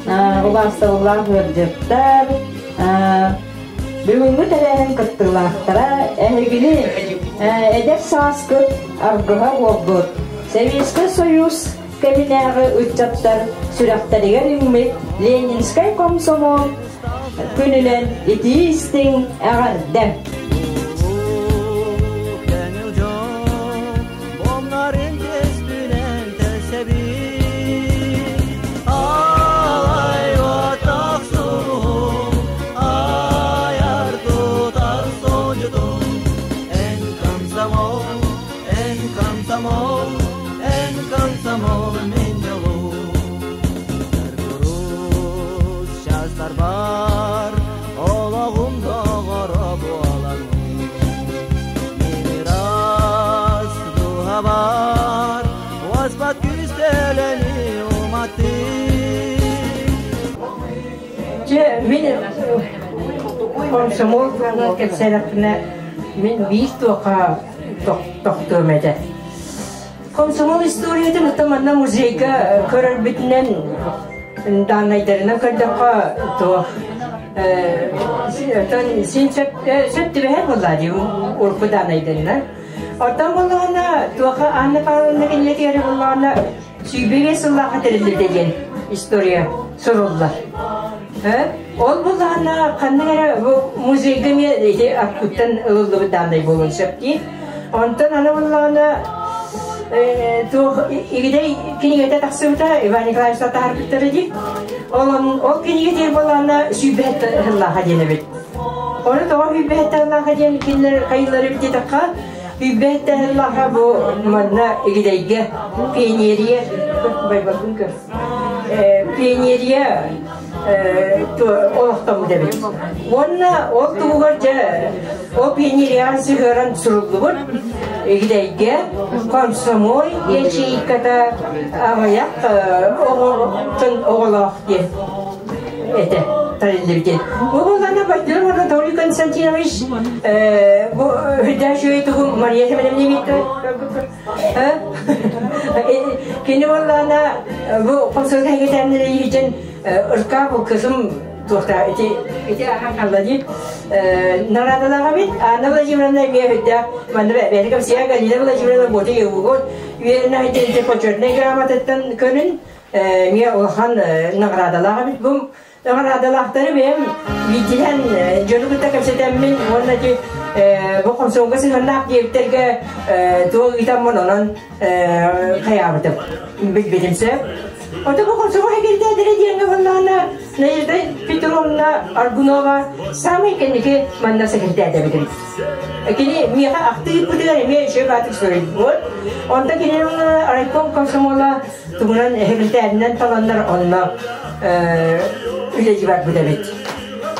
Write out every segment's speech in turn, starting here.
Убаастабыллаах ыалдьыттар, бүгүҥҥү тэрээһин кыттыылаахтара эһигини эдэр сааскыт аргыһа буолбут Сэбиэскэй Союз кэминээҕи ыччаттар сүрэхтэригэр иҥмит Ленинскэй комсомол күнүнэн итии-истиҥ эҕэрдэ! Бар, олоҕум доҕоро буолан Мирас дууһабар уоспат күүстэлэни уматыы. Дьэ, мин комсомол туһунан кэпсээтэхпинэ, мин биир туохха тохтуом этэ. Комсомол историятын оттон манна музейга көрөрбүтүнэн дааннайдарынан көрдөххө туох оттон син сөп сөп түбэһэр буоллаа дии урукку дааннайдарынан. Оттон буоллаҕына туоха Анна Павловна кинилэтигэр буоллаҕына 25 сыллаахха тэриллибитэ диэн история суруллар. Ол буоллаҕына ханнык эрэ бу музейга эмиэ ити архивтан ылыллыбыт дааннай буолуон сөп дии. Онтон аны буоллаҕына туох Игидэй кинигэтэ тахсыбыта Иван Николаевич таһаарбыттара дии. Ол ол кинигэ буоллаҕына сүүрбэһэттэ ыһыллааха диэн эбит. Ону тоҕо сүүрбэһэттэ ыһыллааха диэн кинилэр хайыылары эбит диэтэххэ, сүүрбэһэттэ ыһыллааха бу манна Игидэйгэ пионерия байбаккын көр. Пионерия олохтоммут эбит. Уонна ол туһугар дьэ ол пионерияҕа сыһыаран суруллубут Игидэйгэ комсомол ячейката аҕыйах оҕотун оҕолоох диэн этэ тариллибитин. Бу буоллаҕына Байтилов Анатолий Константинович бу үрдээх үчүгэй тугу Мария Семеновна Кини буоллаҕына бу комсомол кэтээннэри иһитин ыркаа бу кызым туохта ити ити ахан халла дии нарадалаах эбит Анна Владимировна эмиэ өйдөөх манна бэйэтэ кэпсиэ Галина Владимировна буота еугут үөрэнэ сылдьан почетнай грамотаттан көрүн эмиэ улахан наградалаах эбит бу Наҕараадалаахтары бэйэм биирдиһэн дьону кытта кэпсэтэммин уонна ити бу комсомолга сыһыаннаах диэбиттэргэ туох ыытаммын онон хайаабытым билбитим сөп. Ото бу комсомол секретардара диэҥҥэ буоллаҕына Надежда Петровна Аргунова саамай кэнники манна секретардаабытым. Кини миэхэ ахтыы ыыппытыгар эмиэ үчүгэй баатык суруйбут. Онтон кини райком комсомола тугунан эһэбилтээринэн таланнар онно үлэлии барбыт эбит.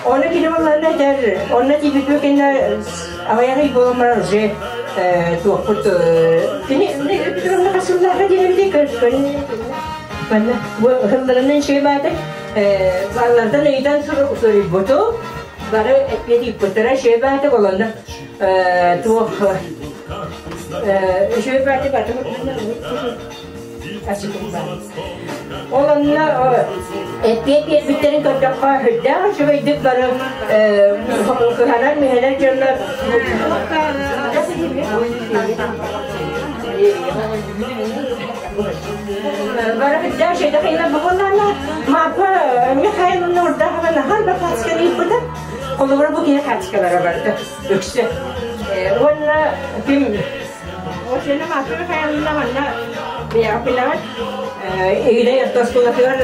Ону кини буоллаҕына этэр, онно тиийбиппит кэннэ аҕыйах ый буолан баран уже туохпут кини Петровна хасыллааха диэн эбитий манна бу ыһылларынан үчүгэй баатык баллартан ыйытан суруйбуту бары эппиэт ыыппыттара үчүгэй баатык олонно туох үчүгэй баатык Ол онно эппиэт биэрбиттэрин көрдөххө, сүрдээх үчүгэйдик бары кыһанар-мүһэнэр дьоннор бары сүрдээх үчүгэйдик ыйылар буоллаҕына, Марфа Михайловна Урдахова наһаа элбэх хаачысканы ыыппыта. Холобура бу киһи хаачыскалара барыта үксэ. Уонна ким Осена Марфа Михайловна манна бэйэҕэ билэҕит. Игидэй орто оскуолатыгар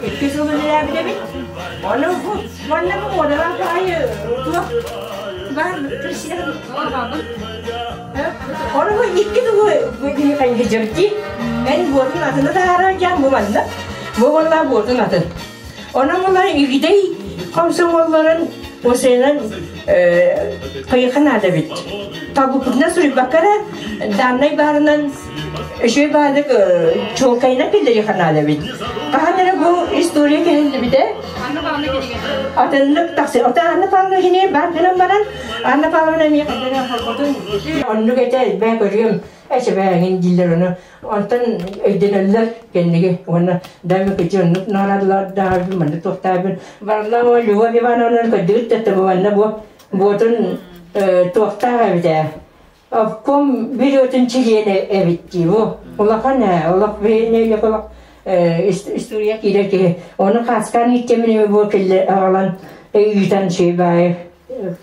икки сыл үлэлээбит эбит. Ону бу манна бу муодалаах баҕайы туох баар Ону бу икки тугу киһи хайыһыдьабыт Эн буотун атыны таһаарар дьаан бу манна. Бу буоллаа буотун атын. Онон булар Игидэй комсомолларын осенан хайыха наада эбит. Табыппытына суруйбакка эрэ, даннай баарынан Үчүгэй баадык чуолкайынан киллэри ханаалабит. Хаһан эрэ бу история кэһиллибитэ. Атыннык тахсы. Ота Анна Павловна кини бар гынан баран, Анна Павловна эмиэ ханна хорготун оннук этэ элбээ көрүөм эчэбээҥин дииллэр ону. Онтон өйдөнөллөр кэнниги уонна дайма кыдьы оннук нарадылар даабын манна туохтаабын. Барла Любовь Ивановна көрдүгүт да бу бу буотун туохтаах эбитэ. Обком бюротун чилиэнэ эбит дии бу. Улахан ээ, олох биһиэнэ олох история киирэр киһи. Ону хааскаан ииттэмин бу киллэ аҕалан ыытан баайы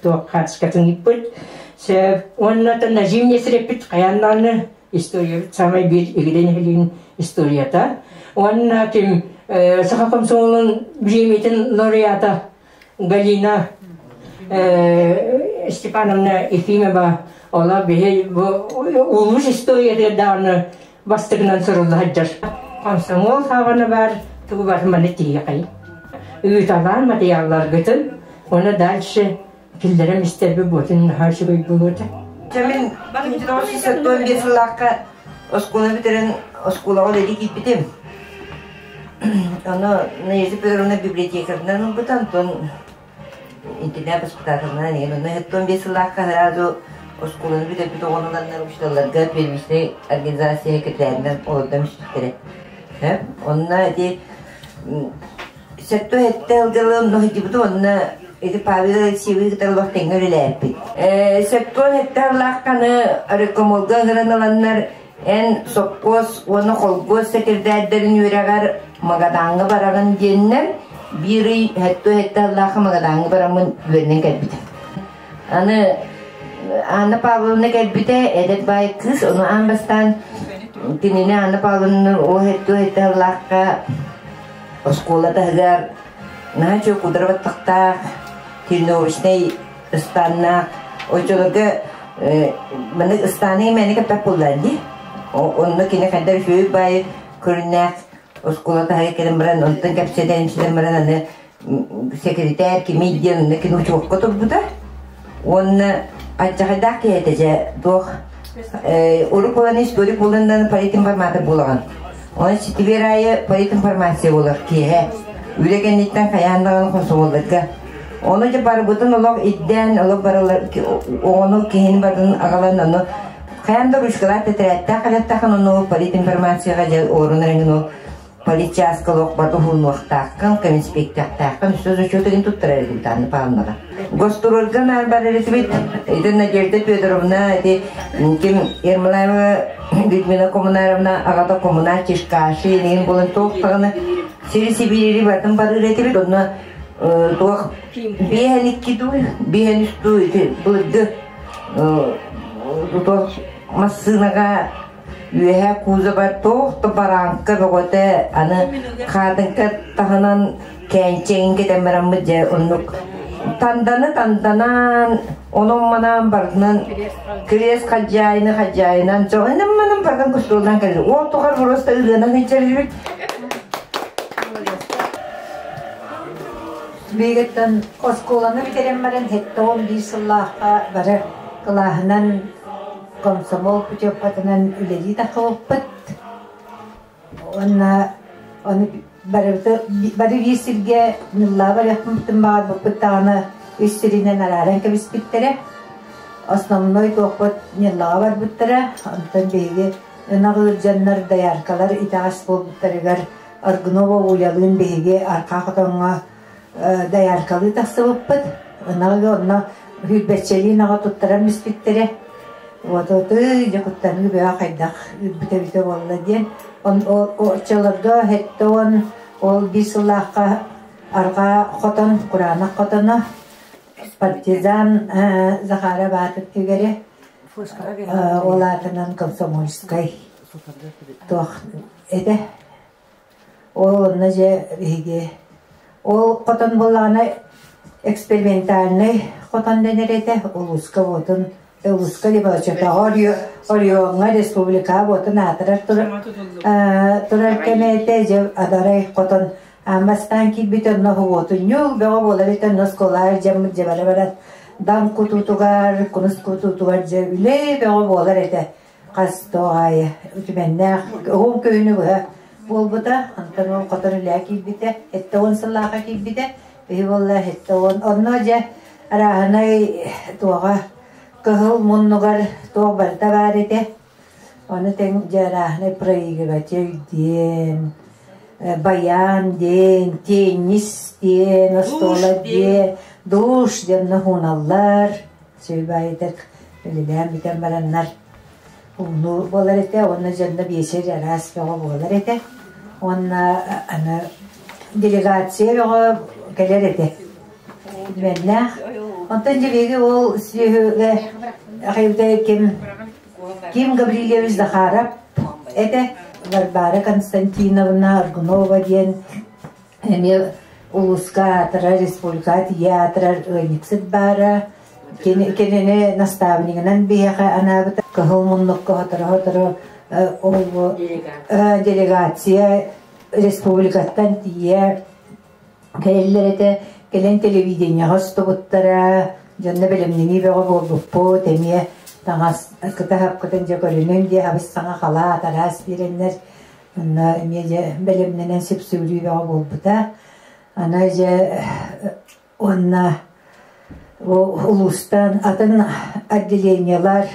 туох хаачыскатын ыыппыт. Сөп. Уонна Назим Несреппит хайаан историябыт самай биир игирэ нэһилиэгин историята. Уонна ким Саха комсомолун бириэмийэтин лауреата Галина Степановна Ефимова ола биһи бу улуус историятыгар даҕаны бастыгынан сурулла сылдьар. Комсомол хаҕана бар тугу бар маны тиийэхэй. Ыыталаан материалларгытын, оны дальше киллэрэн истэрби буотун наһаа үчүгэй буолуота. Мин 1985 сыллаахха оскуола бүтэрэн оскуолаҕа үлэлии киирбитим. Ону Надежда Петровна библиотекарынан ылбыта, онтон интернат воспитателынан иһин. Онно 75 сыллаахха сразу оскуоланы бүтэрбит оҕону учууталларга первичнай организация секретарынан олордон үстүктэрэ. Онно ити сэттэ ылгалым ноһдибуту онно ити Павел Алексеевич кытары олох тэҥҥэ үлэлээппит. 77 ыллаахханы райкомолга ыҥыран ыланнар эн сопхуос уонна холкуос сэкирдээрдэрин үөрэҕэр Магадаҥҥа бараҕын диэннэр биир ый сэттэ ыллаахха Магадаҥҥа бараммын үөрэнэн кэлбитим. Аны Анна Павловна кэлбитэ, эдэр баай кыыс, ону аан бастаан кинини Анна Павловна ол сэттэ ыллаахха оскуола таһыгар наһаа үчүгэй куудара баттахтаах, тренировочнай ыстааннаах, оччолорго маннык ыстааны мээнэ кэппэт буоллаан дии. Онно кини хайдах үчүгэй баайы көрүннээх оскуола таһыгар кэлэн баран, онтон кэпсэтэн имситэн баран аны секретарь кимий диэн онно кини учуокка турбута. Уонна аччахайдаах киһи этэ дьэ туох урут буолан историк буоланнан политинформатор буолаҕын. Онон ситибиэр аайы политинформация буолар киэһэ. Үлэ кэнниттэн хайаан даҕаны хосуолларга. Ону дьэ барыбытын олох ирдээн, олох барылар оҕону киһини барытын аҕалан ону хайаан да ручкалаах тэтэрээттээх кэлэттэхин ону политинформацияҕа дьэ олорон эрэҥин ол Политчааска олох бары уһунуохтааххын, конспектиахтааххын, өссө зачет игин туттарар этибит Анна Павловнаҕа. Гострольга наар барар этибит. Ити Надежда Федоровна, ити ким Ермолаева Людмила Коммунаровна аҕата коммунар Чишкаши иҥин буолан туох даҕаны сири сибиири батын барыр этибит. Онно туох биэһэн икки дуу, биэһэн үс дуу ити былыргы туох массыынаҕа Үөһэ кузовар туох да барааҥка бөҕөтө, аны хаатыҥка таһынан кээнчэҥин кэтэн бараммыт дьэ оннук танданы танданан, онон-манан барытынан кириэс хадьаайыны хадьаайынан манан барытын кустуоллаан кэллим. Ол тухары просто ырыанан илдьэрбит. Биһигиттэн оскуоланы бүтэрэн баран 71 сыллаахха бары кылааһынан комсомол путевкатынан үлэлии тахсыбыппыт. Уонна ону барыбыты бары биир сиргэ ныллаа барыахпытын баҕарбыппыт даҕаны үс сиринэн арааран кэбиспиттэрэ. Основной туохпут Ньыллаҕа барбыттара. Онтон биһиги ынах ыырдьаннар, дояркалар итэҕэс буолбуттарыгар Аргунова Улялыын биһиги Архаа хотоҥҥо дояркалыы тахсыбыппыт. Ынаҕы онно сүүрбэччэлии ынаҕы туттаран испиттэрэ. Вот отыы дьэ куттаныы бөҕө хайдах үүрбүтэ эбитэ буолла диэн. Оччолорго 70 ол биир сыллаахха арҕаа хотон, кураанах хотоно партизан Захара Баатыр түгэри ол аатынан комсомольскай туох этэ. Ол онно дьэ биһиги ол хотон буоллаҕына экспериментальнай хотон дэнэр этэ улууска буотун улууска либо оччотооҕу оройуоҥҥа республикаҕа буотун аатырар турар кэмэ этэ дьэ адарай хотон аан бастаан киирбит онно уотунньук бөҕө буолар этэ онно оскуолаҕа дьаммыт дьэ бара баран дан кутуутугар кунус кутуутугар дьэ үлэ бөҕө буолар этэ. Хас тоҕо аайы үтүмэннээх уһун күһүнү быһа буолбута. Онтон ол хотон үлэҕэ киирбитэ, 70 сыллаахха киирбитэ. Биһи буолла 70. Онно дьэ арааһынай туоҕа кыһыл муннугар туох барыта баар этэ. Ону тэҥ дьэ арааһынай проигрыватель диэн, баян диэн, теннис диэн, остуола диэн, душ диэн хууналлар. Сүбайдык үлэлээн бүтэн бараннар ууну буолар этэ уонна дьонно биэчэр араас бөҕө буолар этэ. Уонна аны делегация бөҕө кэлэр этэ. Үмэннээх. Онтон дьэ ол сүөһүгэ ким Ким Гаврильевич Захаров этэ, Варвара Константиновна Аргунова диэн эмиэ улууска аатырар, республикаҕа тиийэ аатырар ыанньыксыт баара. Кинини наставнигынан биһиэхэ анаабыта. Кыһыл муннукка сотору-сотору ол делегация республикаттан тиийэ кэлэллэр этэ. Кэлэн телевидениеҕа устубуттара, дьонно бэлэмнэнии бөҕө буолбуппут, эмиэ таҥас кыта-хапкытын дьэ көрүнүн диэ хабыс саҥа халаат араас биэрэннэр онно эмиэ дьэ бэлэмнэнэн сүпсүгүрүү бөҕө буолбута. Аны дьэ уонна улуустан атын отделениелар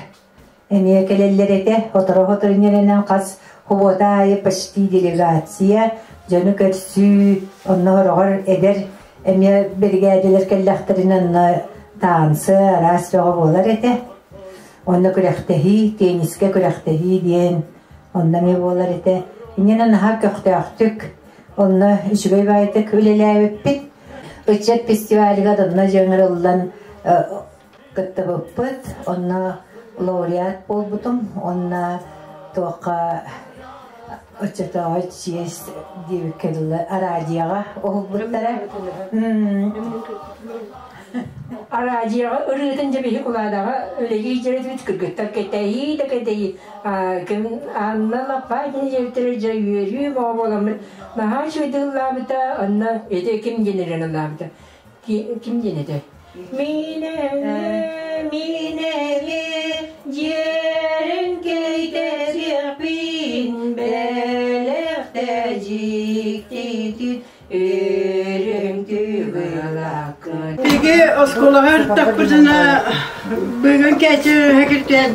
эмиэ кэлэллэр этэ. Сотору-сотору иннинэн хас субуота аайы почти делегация, дьону көрсүү, онно сороҕор эдэр эмиэ биригээдэлэр кэллэхтэринэ онно таансы араас бөҕө буолар этэ. Онно күрэхтэһии, теннискэ күрэхтэһии диэн онно эмиэ буолар этэ. Иннинэн наһаа көхтөөхтүк, онно үчүгэй баайдык үлэлээбиппит. Ыччат фестивалыгар онно дьаҥырыллан кыттыбыппыт. Онно лауреат буолбутум. Онно туохха оччотооҕу чиэс диэбиккэ дылы араадьыйаҕа уһулбуттара. Араадьыйаҕа ырыатын дьэ биһи Кулаадаҕа үлэлии дьэрэтибит кыргыттар кэтэһии да кэтэһии ким Анна Лаппаайкина дьиэбиттэрэ дьэ үөрүү бөҕө буоламмыт наһаа үчүгэйдик ыллаабыта онно ити ким диэн ырыаны ыллаабыта ким диэн этэ Минэли, минэли, дьиэрин кейтэриэхпин бэлэхтэ дьиктитин үрүҥ түгылаккын. Биги оскуолаҕа ырыттахпытына бүгүн кээчи секретарь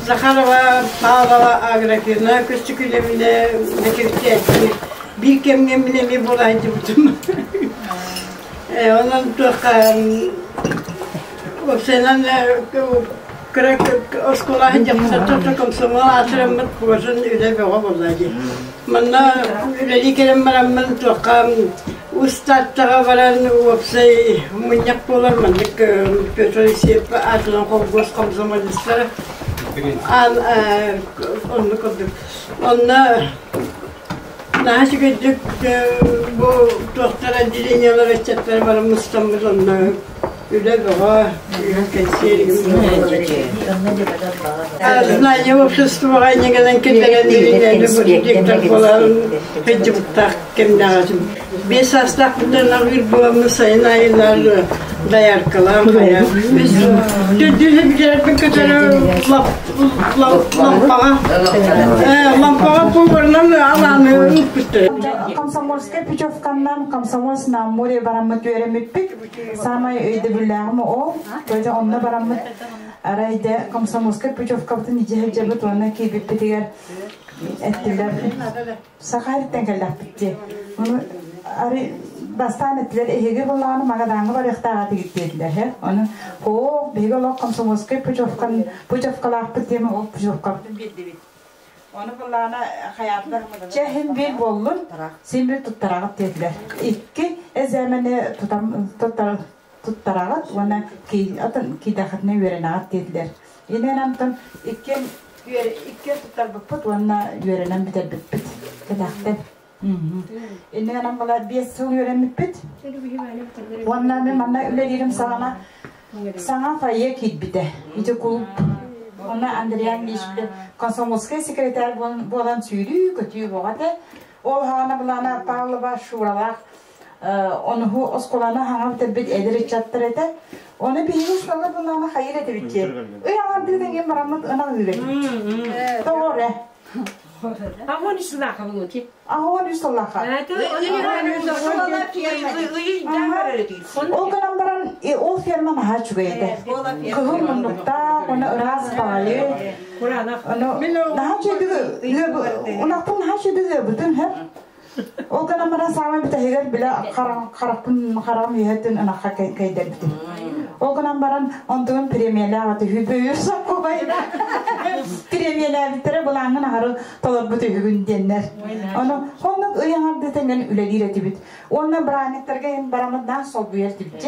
Захарова Павлова Аграфена Көстүкүлэбинэ секретарь биир кэмҥэ мин эмиэ буолаайдыбытым. Онон туохха уопсайынан кыра оскуола сылдьан комсомол аатыраммыт куорsun үлэ бөҕө буолла дии. Манна үлэлии кэлэн бараммын туохха Устаттаҕа баран уопсай мунньах буолар маннык Петр Алексеев аатынан холбуос комсомолецтара оннук курдук. Онно наһаа үчүгэйдик бу туохтар отделениелар ыччаттара бары мустаммыт онно үлэ бөҕө Знание обществоҕа иннигинэн киллэрэн директор буолан сылдьыбыттаах кэмнээҕитим. 5 саастаахпыттан аҕыыр буоламмын сайын айылар дояркалаан хайа. Төрдүс бүтэрэрбин кытары лампаҕа лампаҕа поварынан алааны ыыппыттар. Комсомольскай путевканнан Комсомольск на море бараммыт үөрэммиппит. Самай өйдөбүллээҕим ол. Көдө онно бараммыт арай дэ комсомольскай путевкабытын ижэһэдьэбит уонна киирбиппитигэр эттилэр Саха сириттэн кэллэхпит дии. Ону арай бастаан эттилэр эһиги былааны Магадааҥҥа барыахтаах этигит диэтилэр һэ. Ону оо биһиги олох комсомольскай путевкан путевкалаахпыт диэн ол путевкабытын биэрдибит. Ону былаана хайаатылар чэ иһин биир буоллун син биир туттараҕыт диэтилэр. Икки эзээмэни тутам туттараҕыт уонна атын киидэхитинэ үөрэнэҕит диэтилэр. Инэн антон иккиэн иккиэн туттарбыппыт уонна үөрэнэн бүтэрбиппит кэтэхтэн. Иннинэн аммалар 5 сыл үөрэммиппит. Уонна мин манна үлэлиирим саҕана саҥа фойе киирбитэ. Ити клуб. Онно Андриан Мишка комсомольскай секретарь буолан сүүрүү-көтүү боҕо этэ. Ол хаана былаана Павлова Шуралаах. Онуһу оскуоланы хаҥа бүтэрбит эдэр ыччаттар этэ. Оны биһиги усталар булнаана хайыр этибит ки. Ый аҥардыы тэҥин бараммыт ынах ыыр этибит. Тоҕо эрэ. Аҕыс сыллаахха булуути. 83 сыллаахха. Ол гынан баран ол ферма наһаа үчүгэй этэ. Кыһыл муннуктаах, уонна ыраас баҕайы. Ону наһаа үчүгэйдик ынахпын наһаа үчүгэйдик ыабытым һэп. Ол гынан баран саамай бүтэһигэр билэ харахпын хараҕым үөһэттэн ынахха кэйдэрбитим. Ол гынан баран онтугун премиялээх аты үһү соккубай премиялээбиттэрэ былааҥҥын аһары толорбут үһүгүн диэннэр. Ону оннук ый аҥарды тэҥэн үлэлиир этибит. Уонна бырааһынньыктарга иһин бараммытнаах солбуйар этибит.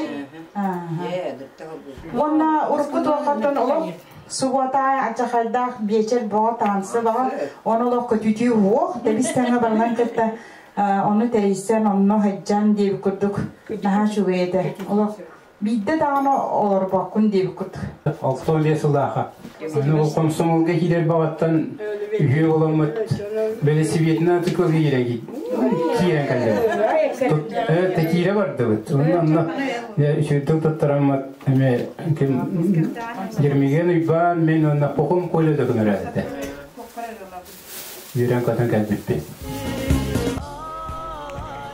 Уонна урукку туоххаттан олох субуотаай ачахайдаах биэчэр бөҕө таансы бөҕө ону олох көтүтүү уох тэбис тэҥэ барынан кытта ону тэрийсэн онно сылдьан диэбит курдук наһаа үчүгэй этэ олох биирдэ даҕаны олорбоккун диэбит курдук. 65 сыллааха. Аны ол комсомолга киирэр баҕаттан үһүө буоламмыт бэлисипиэтинэн циклга киирэн киирэн кэллибит. Киирэ бардыбыт. Онно үчүгэйдик туттараммыт эми ким Ермеген Уйбаан мен онно Похом Коля да көмөрөөтэ. Үөрэн көтөн кэлбиппит.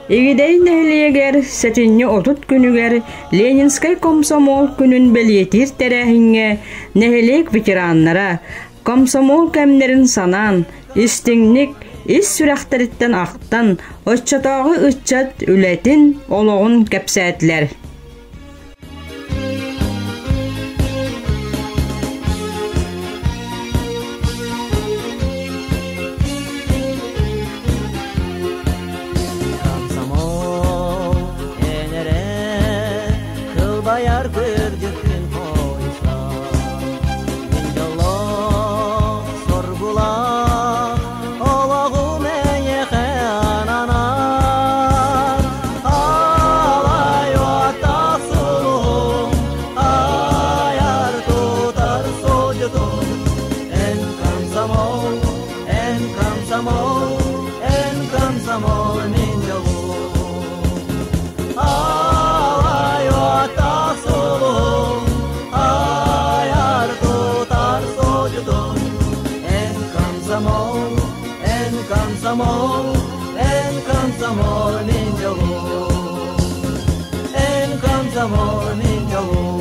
Игидэй нэһилиэгэр сэтинньи 30 күнүгэр Ленинскэй комсомол күнүн бэлиэтиир тэрээһиҥҥэ нэһилиэк ветераннара комсомол кэмнэрин санаан, истиҥник, ис сүрэхтэриттэн ахтан, оччотооҕу ыччат үлэтин, олоҕун кэпсээтилэр. Комсомол энере кылбайар кырдьыккын хойса Дьоллоох соргулаах олоҕум эйиэхэ ананар Алай уоттаах сулуһум айар тутар суолдьутум Эн комсомол, эн комсомол, эн комсомол мин дьолум Алай уоттаах сулуһум айар тутар суолдьутум Эн комсомол, эн комсомол, эн комсомол мин дьолум Эн комсомол мин дьолум.